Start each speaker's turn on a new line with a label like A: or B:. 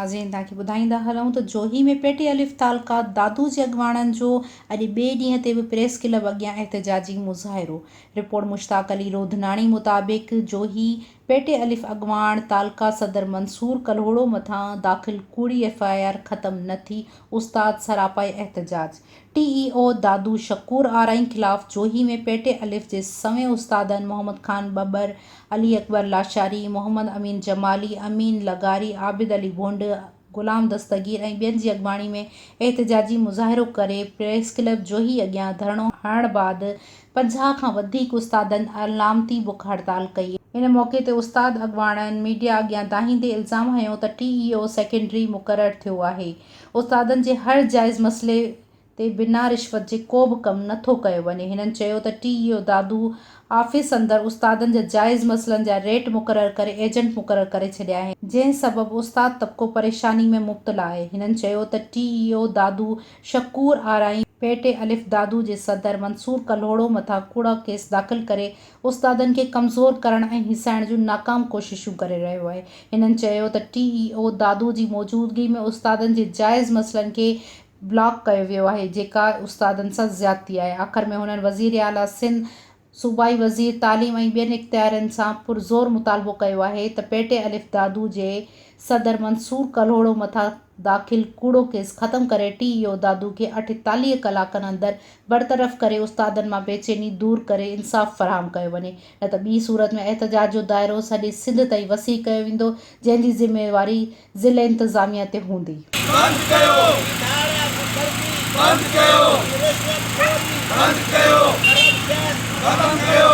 A: ناظرين توهان کي ٻڌائيندا هلون ته جوهي ۾ پي ٽي الف تعلقه دادو جي اڳواڻن جو اڄ ٻئي ڏينهن تي به پريس ڪلب اڳيان احتجاجي مظاهرو رپورٽ مشتاق علي روڌناڻي مطابق جوهي پي ٽي الف اڳواڻ تعلقه صدر منصور ڪلهوڙو مٿان داخل ڪوڙي ايف I R ختم نه ٿي استاد سراپائي احتجاج T E O Dadu Shakoor Arain خلاف جوهي ۾ پي ٽي الف جي سوين استادن محمد خان ٻٻر، علي اڪبر لاشاري، محمد امين جمالي، امين لغاري، عابد علي ڀونڊ، غلام دستگير ۽ ٻين جي اڳواڻي ۾ احتجاجي مظاهرو ڪري پريس ڪلب جوهي اڳيان ڌرڻو هڻڻ بعد 50 کان وڌيڪ استادن علامتي بک هڙتال ڪئي. ان موقعي تي استاد اڳواڻن ميڊيا اڳيان دانهيندي الزام هنيو ته ٽي اي او سيڪنڊري مقرر ٿيو آهي استادن جي هر جائز مسئلي تي بنا رشوت جي ڪو به ڪم نه ٿو ڪيو وڃي. هنن چيو ته ٽي اي او دادو آفيس اندر استادن جا جائز مسئلن جا ريٽ مقرر ڪري ايجنٽ مقرر ڪري ڇڏيا آهن، جنهن سبب استاد طبقو پريشاني ۾ مبتلا آهي. هنن چيو ته T E O Dadu Shakoor Arain P T الف دادو جي صدر منصور ڪلهوڙو مٿان ڪوڙا ڪيس داخل ڪري استادن کي ڪمزور ڪرڻ ۽ هيسائڻ جون ناڪام ڪوششون ڪري رهيو آهي. هنن چيو ته ٽي اي او دادو جي موجودگي ۾ استادن جي جائز مسئلن کي بلاڪ ڪيو ويو آهي جيڪا استادن سان زيادتي آهي. آخر ۾ هنن وزير اعليٰ سنڌ، صوبائي وزير تعليم ۽ ٻين اختيارين سان پرزور مطالبو ڪيو آهي ته پي ٽي الف دادو جي صدر منصور ڪلهوڙو مٿان داخل ڪوڙو ڪيس ختم ڪري ٽي اي او دادو کي 48 ڪلاڪن اندر برطرف ڪري استادن مان بيچيني دور ڪري انصاف فراهم ڪيو وڃي نه ته ٻي صورت ۾ احتجاج جو دائرو سڄي سنڌ تائين وسيع ڪيو ويندو جنهن جي ذميواري ضلعي انتظاميا تي هوندي.
B: بند ڪيو بند ڪيو بند ڪيو ختم ڪيو.